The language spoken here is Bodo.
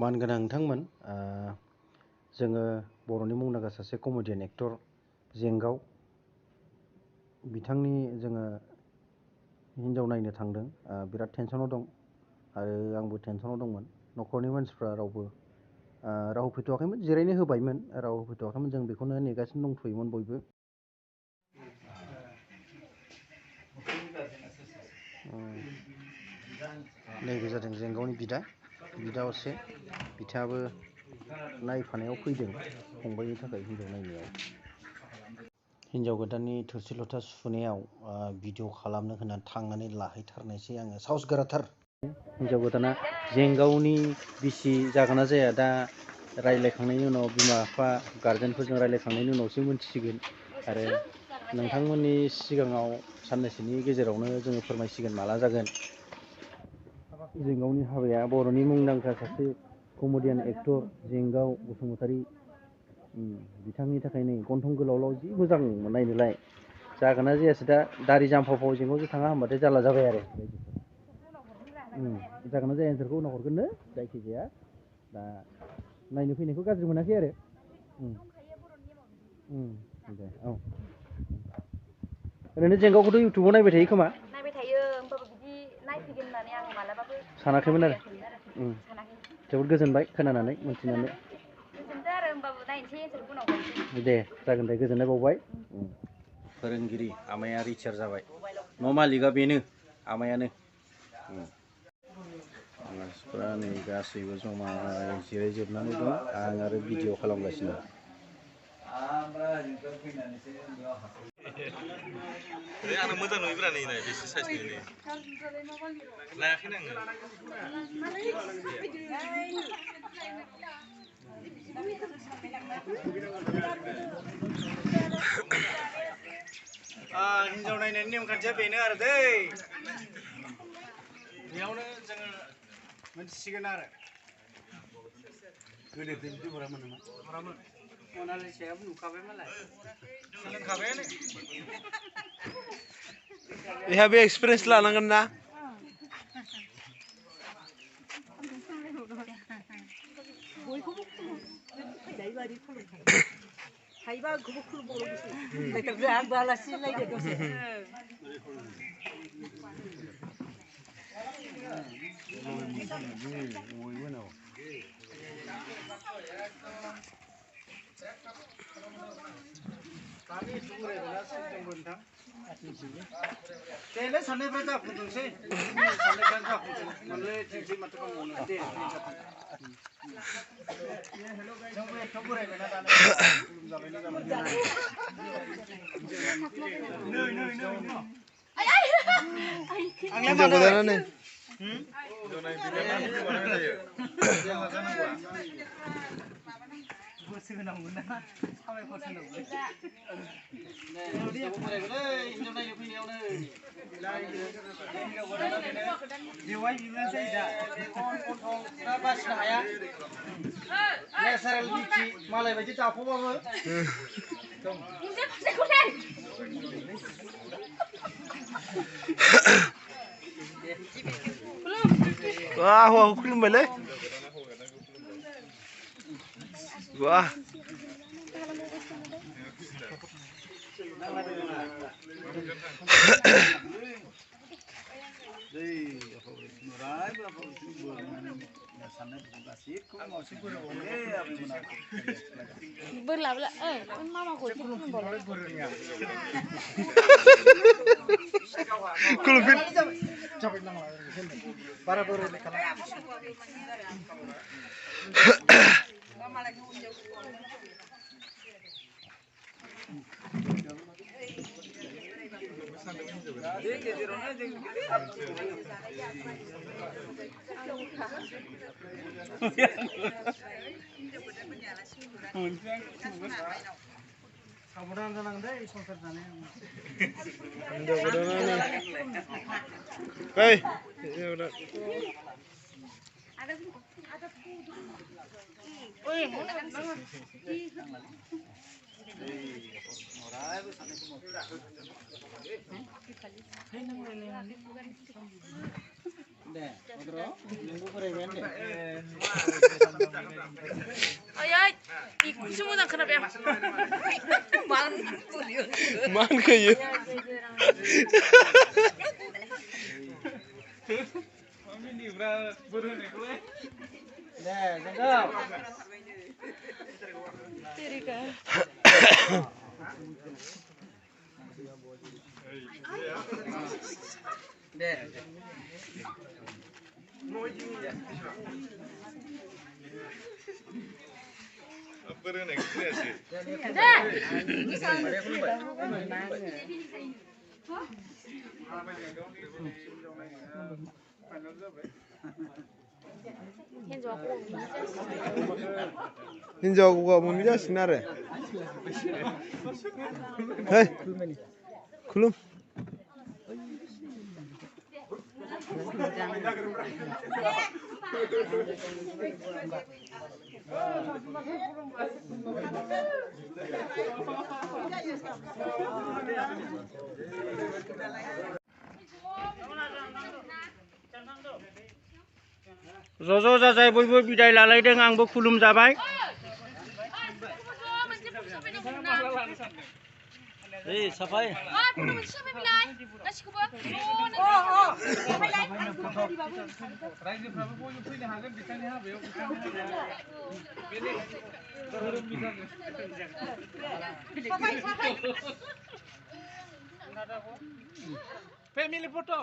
मानगोनां नोंथांमोन जोङो बर'नि मुंदांखा सासे कमेडियान एक्टर जेंगाव बिथांनि जोङो हिन्जाव नायनो थांदों बिराद टेनसनाव दं आरो आंबो टेनसनाव दंमोन न'खरनि मानसिफ्रा रावबो फैथ'वाखैमोन जिरायनो होबायमोन रावबो फैथ'वाखैमोन जों बेखौनो नेगासिनो दंथ'योमोन बयबो नैबे जादों जेंगावनि बिदा असे बिथाङाबो नायफानायाव फैदों फंबायनि थाखाय हिन्जाव नायनायाव हिन्जाव गोदाननि थोरसि लथा सुनायाव भिडिअ खालामनो होननानै थांनानै लाहैथारनायसै आङो साहस गोराथार हिन्जाव गोदाना जेंगावनि बिसि जागोना जाया दा रायज्लायखांनायनि उनाव बिमा बिफा गार्जेनफोरजों रायज्लायखांनायनि उनावसो मोनथिसिगोन आरो नोंथांमोननि सिगाङाव साननैसोनि गेजेरावनो जोङो फोरमायसिगोन माला जागोन जेंगावनि हाबाया बर'नि मुंदांखा सासे कमेडियान एक्टर जेंगाव बसुमतारी बिथांनि थाखाय नै गन्थं गोलावलाव जि मोजां नायनोलाय जागोना जायासै दा दारि जामफावफाव जेंगावजों थाङा होनबाथाय जारला जाबाय आरो जागोना जाया एन्सारखौ उनाव हरगोननो जायखिजाया दा नायनो फैनायखौ गाज्रि मोनाखै आरो दे औ ओरैनो जेंगावखौथ' इउटुबाव नायबाय थायो खोमा नायबाय थायो होमबाबो बिदि नायफैगोन होननानै आं मालाबाबो सानाखैमोन आरो जोबोद गोजोनबाय खोनानानै मोनथिनानै गोजोनदों आरो होमबाबो नायनोसै एन्सारखौ उनाव हरनोसै दे जागोन दे गोजोननाय बावबाय फोरोंगिरि आमाया रिटायार जाबाय न' मालिकआ बेनो आमायानो मानसिफ्रा नै गासैबो जमा जिरायजोबनानै दं आं आरो भिडिअ खालामगासिनो आंना मोजां नुयोब्रा नै नाय बेसे साइज नुयो लायाखैनो आङो हिन्जाव नायनायनि नेमखान्थिया बेनो आरो दै बेयावनो जोङो मोनथिसिगोन आरो गोदोथ' बिदि हरामोन नामा मनालिसायाबो नुखाबाय मालाय सोलोंखाबायानो बेहाबो एक्सपिरियेन्स लानांगोन ना बयखौबो हायोबा आंखौबो खुलुमबावो आंबो आलासि लायदो दसे Tele sana berapa putus sih? Sana kan berapa putus? Mana cici mata kamu mana? Deh, hello guys. Coba rek, mana tanya? Belum sampai ni zaman. No. Ay. Ang mana ni? Jangan video mana dia? Jangan sana gua. Bosan nak guna. Sampai bosan nak guna. Dia coba rek, Hinjau nak yopi ni awak ni. Dia wajib juga saya. On nafas nak ya. Ya seral bici, malai baca capo apa? Wah, wah, kulum balik. Wah. Berlabla, mama kau kulum boleh. Kulum. Capek nang lah. Para boleh kalau. Saburan jangan deh, songkar jangan. Hei, ini udah. Ay, ikut semua dah kena biar. Man kayu. Jengao. Hinjao mau mida sinare. Hei, kulum. ज' जाजाय बयबो बिदाय लालायदों आंबो खुलुम जाबाय साफाय Family photo.